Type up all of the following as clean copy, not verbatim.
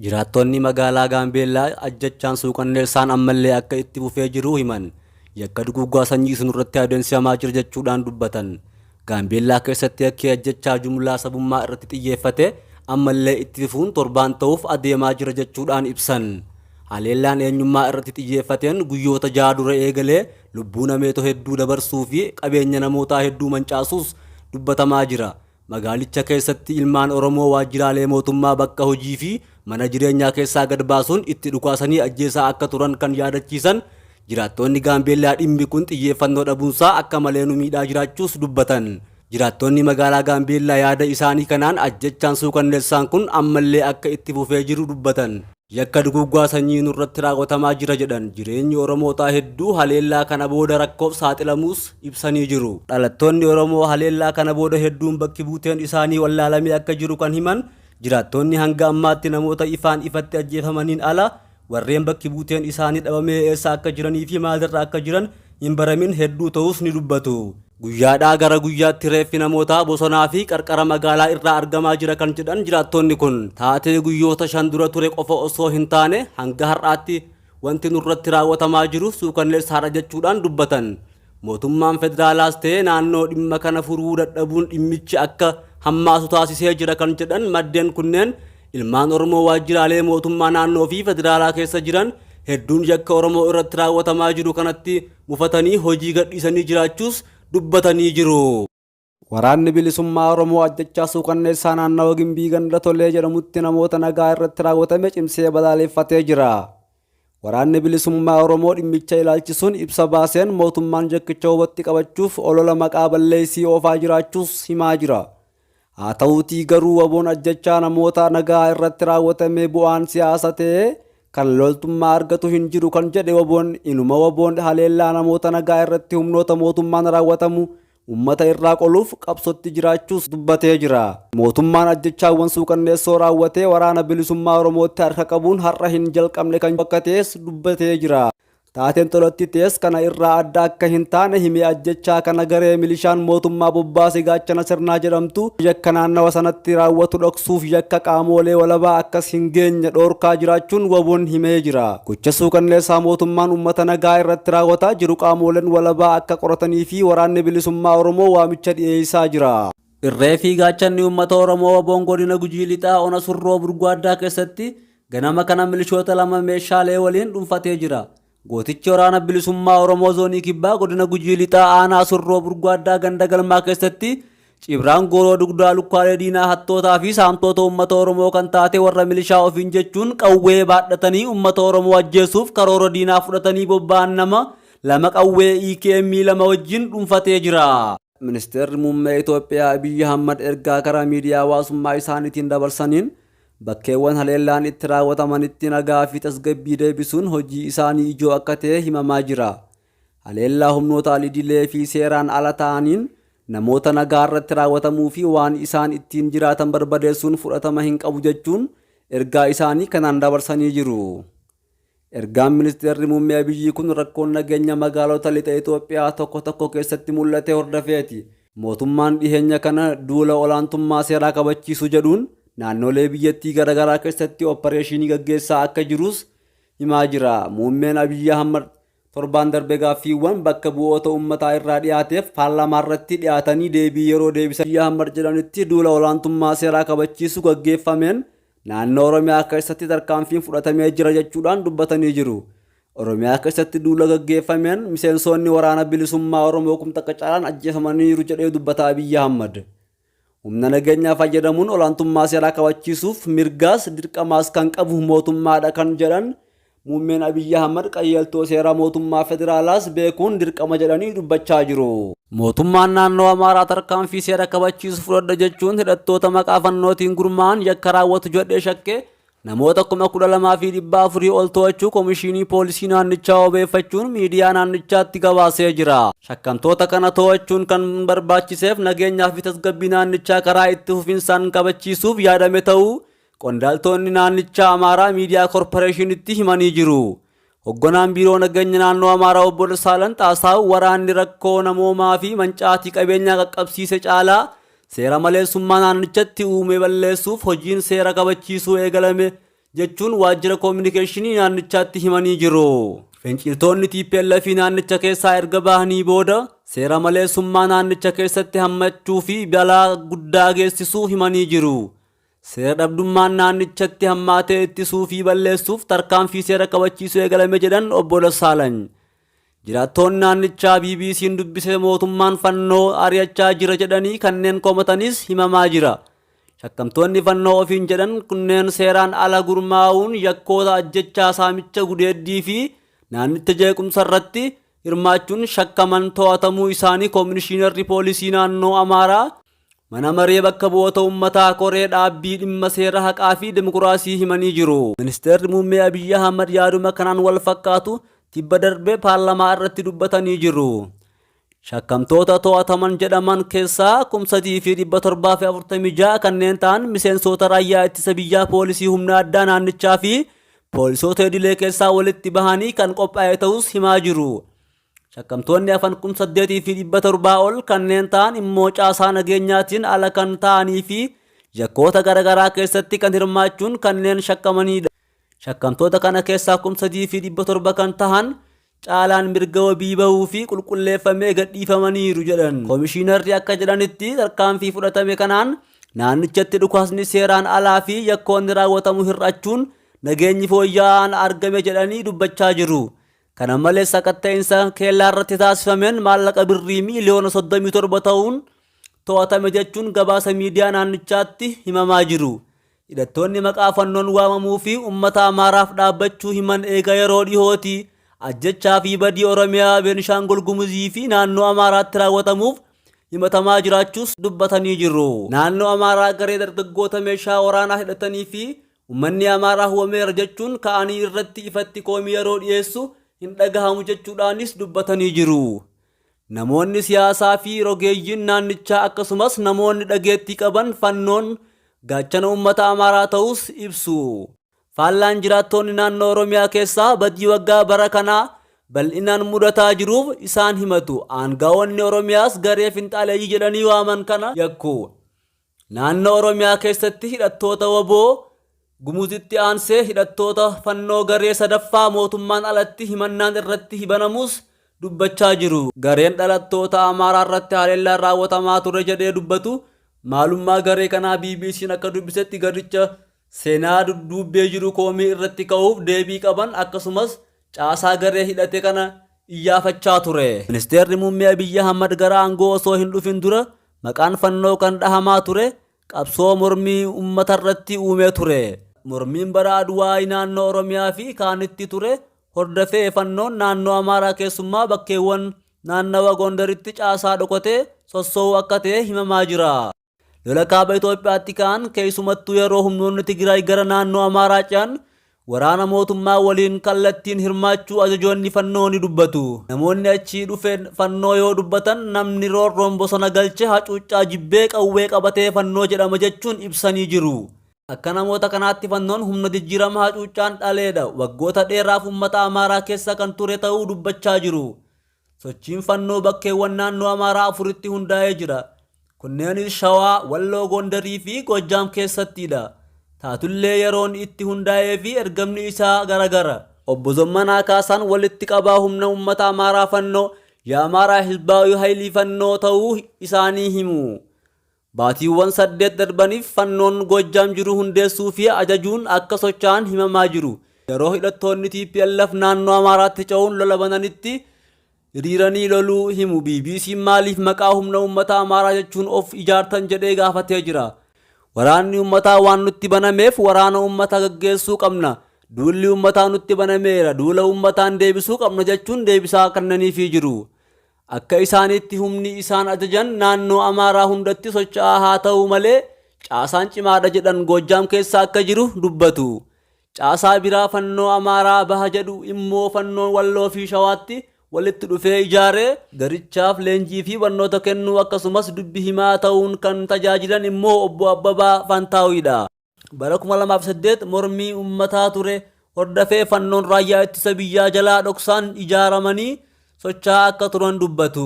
Jiraattonni magaalaa Gaambeellaa ajjechaan suukanneessaan ammallee akka itti fufee jiru himan. Yakka duguuggaa sanyii nurratti adeemsifamaa jira jechuudhaan dubbatan. Gaambeellaa keessatti yakki ajjechaa jumlaa sabummaa irratti xiyyeeffate ammallee itti fufuun torbaan ta'uuf adeemaa jira jechuudhaan ibsan. Haleellaan eenyummaa irratti xiyyeeffateen guyyoota 6 dura eegalee lubbuu namoota hedduu dabarsuu fi qabeenya namootaa hedduu mancaasuus dubbatamaa jira. Magaalicha keessatti ilmaan Oromoo waajjiraalee mootummaa, bakka hojii fi mana jireenyaa keessaa gad baasuun itti dhukaasanii ajjeesaa akka turan kan yaadachiisan jiraattonni Gaambeellaa, dhimmi kun xiyyeeffannoo dhabuunsaa akka malee nu miidhaa jiraachuus dubbatan. Jiraattonni magaalaa Gaambeellaa yaada isaanii kanaan ajjechaan suukanneessaan kun ammallee akka itti fufee jiru dubbatan. Yakka duguuggaa sanyii nurratti raawwatamaa jira jedhan. Jireenyi Oromootaa hedduu haleellaa kana booda rakkoof saaxilamuus ibsanii jiru. Dhalattoonni Oromoo haleellaa kana booda hedduun bakki buuteen isaanii wallaalamee akka jiru kan himan jiraattonni, hanga ammaatti namoota ifaan ifatti ajjeefamaniin ala warreen bakki buuteen isaanii dhabamee eessa akka jiranii fi maalirra akka jiran hin baramin hedduu ta'us ni dubbatu. Guyyaadhaa gara guyyaatti reeffi namootaa bosonaa fi qarqara magaalaa irraa argamaa jira kan jedhan jiraattonni kun, taatee guyyoota 5 dura ture qofa osoo hin taane hanga har'aatti wanti nurratti raawwatamaa jiru suukanneessaadha jechuudhaan dubbatan. Mootummaan federaalaas ta'ee naannoo dhimma kana furuu dadhabuun dhimmichi akka hammaatu taasisee jira kan jedhan maddeen kunneen, ilmaan Oromoo waajjiraalee mootummaa naannoo fi federaalaa keessa jiran hedduun yakka Oromoo irratti raawwatamaa jiru kanatti mufatanii hojii gadhiisanii jiraachuus dubbatanii jiru. Waraanni Bilisummaa Oromoo ajjechaa suukanneessaa naannawa Gimbii ganda Tolee jedhamutti namoota nagaa irratti raawwatame cimsee balaaleffatee jira. Waraanni Bilisummaa Oromoo dhimmicha ilaalchisuun ibsa baaseen mootummaan yakkicha hubatti qabachuuf olola maqaa balleessii oofaa jiraachuus himaa jira. Haa ta'uutii garuu WBOn ajjechaa namoota nagaa irratti raawwatame bu'aan siyaasa ta'ee kan loltummaa argatu hin jiru kan jedhe WBOn, inuma WBOn haleellaa namoota nagaa irratti humnoota mootummaan raawwatamu ummata irraa qoluuf qabsotti jiraachuus dubbatee jira. Mootummaan ajjechaawwan suukanneessoo raawwatee Waraana Bilisummaa Oromootti harka qabuun har'a hin jalqabne kan akka ta'es dubbatee jira. Taateen Tolatti ta'es kana irraa adda akka hin taane himee, ajjechaa kana garee milishaan mootummaa bobbaase Gaachana Sirnaa jedhamtu yakka naannawa sanatti raawwatu dhoksuuf yakka qaamoolee walabaa akkas hin geenye dhoorkaa jiraachuun WBOn himee jira. Gocha suukanneessaa mootummaan ummata nagaa irratti raawwataa jiru qaamooleen walabaa akka qoratanii fi Waraanni Bilisummaa Oromoo waamicha dhiyeessaa jira. Irree fi gaachanni uummata Oromoo WBOn godina Gujii Lixaa ona Surroo Burgwaaddaa keessatti ganama kana milishoota lama meeshaalee waliin dhuunfatee jira. Gootichi Waraana Bilisummaa Oromoo Zoonii Kibbaa godina Gujii Lixaa aanaa Surroo Burgwaaddaa ganda Galmaa keessatti Cibraan Gooroo Dugdaa lukkaalee diinaa hattootaa fi saamtoota uummata Oromoo kan taate warra milishaa ofiin jechuun qawwee baadhatanii uummata Oromoo ajjeesuuf karoora diinaa fudhatanii bobba'an nama lama qawwee EKM 2 wajjin dhuunfatee jira. Ministeerri Muummee Itoophiyaa Abiyyi Ahmad ergaa karaa miidiyaa hawaasummaa isaaniitiin dabarsaniin bakkeewwan haleellaan itti raawwatamanitti nagaa fi tasgabbii deebisuun hojii isaanii ijoo akka ta'e himamaa jira. Haleellaa humnoota al-idilee fi seeraan ala ta'aniin namoota nagaa irratti raawwatamuu fi waan isaan ittiin jiraatan barbadeessuun fudhatama hin qabu jechuun ergaa isaanii kanaan dabarsanii jiru. Ergaan Ministeerri Muummee Abiyyi kun rakkoon nageenya magaalota lixa Itoophiyaa tokko tokko keessatti mul'ate hordofeeti. Mootummaan dhiheenya kana duula olaantummaa seeraa kabachiisuu jedhuun naannolee biyyattii garaagaraa keessatti oppareeshinii gaggeessaa akka jirus himaa jira. Muummeen Abiyyi Ahmad torbaan darbe gaaffiiwwan bakka bu'oota uummataa irraa dhiyaateef paarlaamaa irratti dhiyaatanii deebii yeroo deebisan Abiyyi Ahmad jedhanitti, duula olaantummaa seeraa kabachiisu gaggeeffameen naannoo Oromiyaa keessatti tarkaanfiin fudhatamee jira jechuudhaan dubbatanii jiru. Oromiyaa keessatti duula gaggeeffameen miseensonni Waraana Bilisummaa Oromoo 1000 caalaan ajjeefamaniiru jedhee dubbata Abiyyi Ahmad. Humna nageenyaa fayyadamuun olaantummaa seeraa kabachiisuuf mirgaas dirqamaas kan qabu mootummaadha kan jedhan muummeen Abiyyi Ahmad, qajeeltoo seeraa mootummaa federaalaas beekuun dirqama jedhanii dubbachaa jiru. Mootummaan naannoo Amaaraa tarkaanfii seera kabachiisu fudhadha jechuun hidhattoota maqaa fannootiin gurmaa'an yakka raawwatu jedhee shakkee namoota 12,400 ol to'achuu komishinii poolisii naannichaa wabeeffachuun miidiyaa naannichaatti gabaasee jira. Shakkamtoota kana to'achuun kan barbaachiseef nageenyaa fi tasgabbii naannichaa karaa itti fufinsaan kabachiisuuf yaadame ta'uu qondaaltonni naannichaa Amaaraa Miidiyaa Korporeeshinitti himanii jiru. Hogganaan biiroo nageenya naannoo Amaaraa obbo Dassaalany Xaasaaw, waraanni rakkoo namoomaa fi mancaatii qabeenyaa qaqqabsiise caalaa seera maleessummaa naannichatti uume balleessuuf hojiin seera kabachiisuu eegalame jechuun waajjira koominikeeshinii naannichaatti himanii jiru. Finciltoonni TPLF naannicha keessaa erga bahanii booda seera maleessummaa naannicha keessatti hammachuu fi balaa guddaa geessisuu himanii jiru. Seera dhabdummaan naannichatti hammaatee ittisuu fi balleessuuf tarkaanfii seera kabachiisuu eegalame jedhan obbo Dassaalany. Jiraattoonni naannichaa BBC'n dubbise mootummaan fannoo ari'achaa jira jedhanii kanneen komatanis himamaa jira. Shakkamtoonni fannoo ofiin jedhan kunneen seeraan ala gurmaa'uun yakkoota ajjechaa saamicha gudeeddii fi naannicha jeequmsa irratti hirmaachuun shakkaman to'atamuu isaanii Koominishinarri Poolisii Naannoo Amaaraa Mana Maree Bakka Bu'oota Uummataa Koree Dhaabbii Dhimma Seera Haqaa fi Dimokiraasii himanii jiru. Ministeerri Muummee Abiyyi Ahmad yaaduma kanaan wal fakkaatu tibba darbe paarlamaa irratti dubbatanii jiru. Shakkamtoota to'ataman jedhaman keessaa 3746 kanneen ta'an miseensoota raayyaa ittisa biyyaa poolisii humna addaa naannichaa fi poolisoota idilee keessaa walitti bahanii kan qophaa'e ta'us himaa jiru. Shakkamtoonni hafan 8,700 ol kanneen ta'an immoo caasaa nageenyaatiin ala kan ta'anii fi yakkoota garaagaraa keessatti kan hirmaachuun kanneen shakkamanidha. Shakkamtoota kana keessaa 3,700 kan tahan caalaan mirga wabii bahuu fi qulqulleeffamee gadhiifamaniiru jedhan. Komishiinarri akka jedhanitti tarkaanfii fudhatame kanaan naannichatti dhukaasni seeraan alaa fi yakkoonni raawwatamu hir'achuun nageenyi fooyya'aan argame jedhanii dubbachaa jiru. Kana malees sakatta'insa keellaa irratti taasifameen maallaqa birrii miiliyoona 37 ta'uun to'atame jechuun gabaasa miidiyaa naannichaatti himamaa jiru. Hidhattoonni maqaa fannoon waamamuu fi uummata Amaaraaf dhaabbachuu himan eega yeroo dhihooti ajjechaa fi badii Oromiyaa, Beenishaangul Gumuzii fi naannoo Amaaraatti raawwatamuuf himatamaa jiraachuus dubbatanii jiru. Naannoo Amaaraa garee dargaggoota meeshaa waraanaa hidhatanii fi Ummanni Amaaraa hubameera jechuun ka'anii irratti ifatti koomii yeroo dhiyeessu hin dhagahamu jechuudhaanis dubbatanii jiru. Namoonni siyaasaa fi rogeeyyiin naannichaa akkasumas namoonni dhageettii qaban fannoon gaachana ummata Amaaraa ta'uus ibsu. Faallaan jiraattoonni naannoo Oromiyaa keessaa badii waggaa bara kanaa bal'inaan mudataa jiruuf isaan himatu. Aangawoonni Oromiyaas garee finxaaleeyyii jedhanii waaman kana yakku. Naannoo Oromiyaa keessatti hidhattoota wbo Gumuzitti aansee hidhattoota Fannoo garee sadaffaa mootummaan alatti himannaan irratti banamuus dubbachaa jiru. Gareen dhalattoota Amaaraa irratti haleellaan raawwatamaa ture jedhee dubbatu maalummaa garee kanaa BBC'n akka dubbisetti garicha seenaa dudduubbee jiru koomii irratti ka'uuf deebii qaban akkasumas caasaa garee hidhate kana iyyaafachaa ture. Ministeerri Muummee Abiyyi Ahmad gara aangoo osoo hin dhufin dura maqaan Fannoo kan dhahamaa ture qabsoo mormii uummatarratti uumee ture. Mormiin bara Adwaayi naannoo Oromiyaa fi kaanitti ture hordofee Fannoon naannoo Amaaraa keessummaa bakkeewwan naannawa Gondaritti caasaa dhokatee sosso'uu akka ta'e himamaa jira. Lola kaaba Itoophiyaatti ka'an keessumattuu yeroo humnoonni Tigraay gara naannoo Amaaraa ce'an waraana mootummaa waliin kallattiin hirmaachuu ajajoonni fannoo ni dubbatu. Namoonni achii dhufe fannoo yoo dubbatan namni roorroon bosona galche hacuuccaa jibbee qawwee qabatee fannoo jedhama jechuun ibsanii jiru. Akka namoota kanaatti fannoon humna jijjiirama hacuuccaan dhaleedha. Waggoota dheeraaf uummata Amaaraa keessa kan ture ta'uu dubbachaa jiru. Sochiin Fannoo bakkeewwan naannoo Amaaraa afuritti hundaa'ee jira. Kunneenis Shawaa, Walloo, Gondarii fi Goojjaam keessattidha. Taatullee yeroon itti hundaa'ee fi ergamni isaa garagara. Obbo Zammanaa Kaasaan walitti qabaa humna uummata Amaaraa Fannoo, Ye'amaaraa Hizbaawii Hayilii Fannoo ta'uu isaanii himu. Baatiiwwan 8 darbaniif Fannoon Goojjaam jiru hundeessuu fi ajajuun akka socho'an himamaa jiru. Yeroo hidhattoonni tplf naannoo Amaaraatti ce'uun lola bananitti hiriiranii loluu himu. BBC'n maaliif maqaa humna uummata Amaaraa jechuun of ijaartan jedhee gaafatee jira. Waraanni uummataa waan nutti banameef waraana uummataa gaggeessuu qabna. Duulli uummataa nutti banameera. Duula uummataan deebisuu qabna jechuun deebisaa kennaniifii jiru. Akka isaaniitti humni isaan ajajan naannoo Amaaraa hundatti socho'aa haa ta'u malee caasaan cimaadha jedhan Goojjaam keessa akka jiru dubbatu. Caasaa biraa Fannoo Amaaraa Baha jedhu immoo Fannoon Walloo fi Shawaatti walitti dhufee ijaare. Garichaaf leenjii fi barnoota kennuu akkasumas dubbi himaa ta'uun kan tajaajilan immoo Obbo Abbabaa Faantaawiidha. Bara 2008 mormii uummataa ture hordafee Fannoon Raayyaa Ittisa Biyyaa jalaa dhoksaan ijaaramanii socho'aa akka turan dubbatu.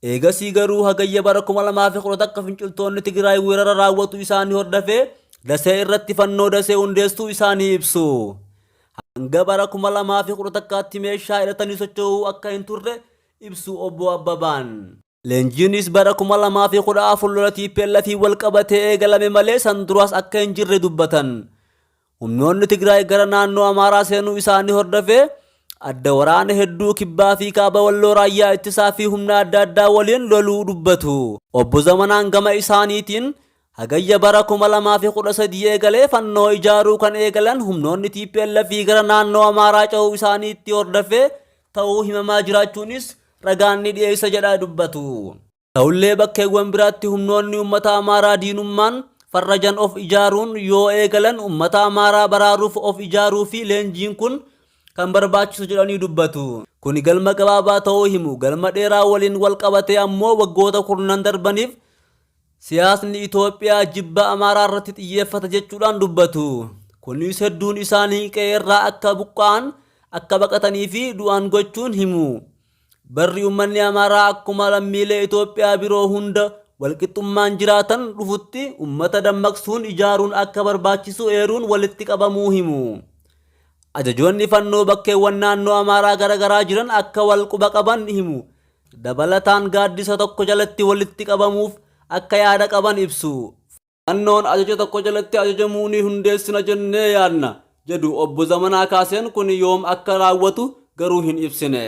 Eegasii garuu Hagayya bara 2011 finciltoonni Tigraay weerara raawwatu isaanii hordafee Dasee irratti Fannoo Dasee hundeessuu isaanii ibsu. Hanga bara 2011tti meeshaa hidhatanii socho'uu akka hin turre ibsu Obbo Abbabaan. Leenjiinis bara 2014 lola TPLF'n walqabatee eegalame malee san duraas akka hin jirre dubbatan. Humnoonni Tigraay gara naannoo Amaaraa seenuu isaanii hordofee adda waraana hedduu kibbaa fi kaaba Walloo raayyaa ittisaa fi humna adda addaa waliin loluu dubbatu. Obbo Zamanaan gama isaaniitiin Hagayya bara 2013 eegalee Fannoo ijaaruu kan eegalan humnoonni tplf gara naannoo Amaaraa cehuu isaaniitti hordofee ta'uu himamaa jiraachuunis ragaan ni dhiyeessa jedha dubbatu. Ta'ullee bakkeewwan biraatti humnoonni ummata Amaaraa diinummaan farrajan of ijaaruun yoo eegalan ummata Amaaraa baraaruuf of ijaaruu fi leenjiin kun kan barbaachisu jedhanii dubbatu. Kuni galma gabaabaa ta'uu himu. Galma dheeraa waliin walqabatee ammoo waggoota kurnan darbaniif Siyaasni Itoophiyaa jibba Amaaraa irratti xiyyeeffata jechuudhaan dubbatu. Kunis hedduun isaanii qe'eerraa akka buqqa'an, akka baqatanii fi du'an gochuun himu. Barri uummanni Amaaraa akkuma lammiilee Itoophiyaa biroo hunda walqixxummaan jiraatan dhufutti uummata dammaqsuun ijaaruun akka barbaachisu eeruun walitti qabamuu himu. Ajajoonni Fannoo bakkeewwan naannoo Amaaraa garagaraa jiran akka wal quba qaban himu. Dabalataan gaaddisa tokko jalatti walitti qabamuuf akka yaada qaban ibsu. Fannoon ajaja tokko jalatti ajajamuu ni hundeessina jennee yaadna, jedhu Obbo Zamanaa Kaaseen kuni yoom akka raawwatu garuu hin ibsine.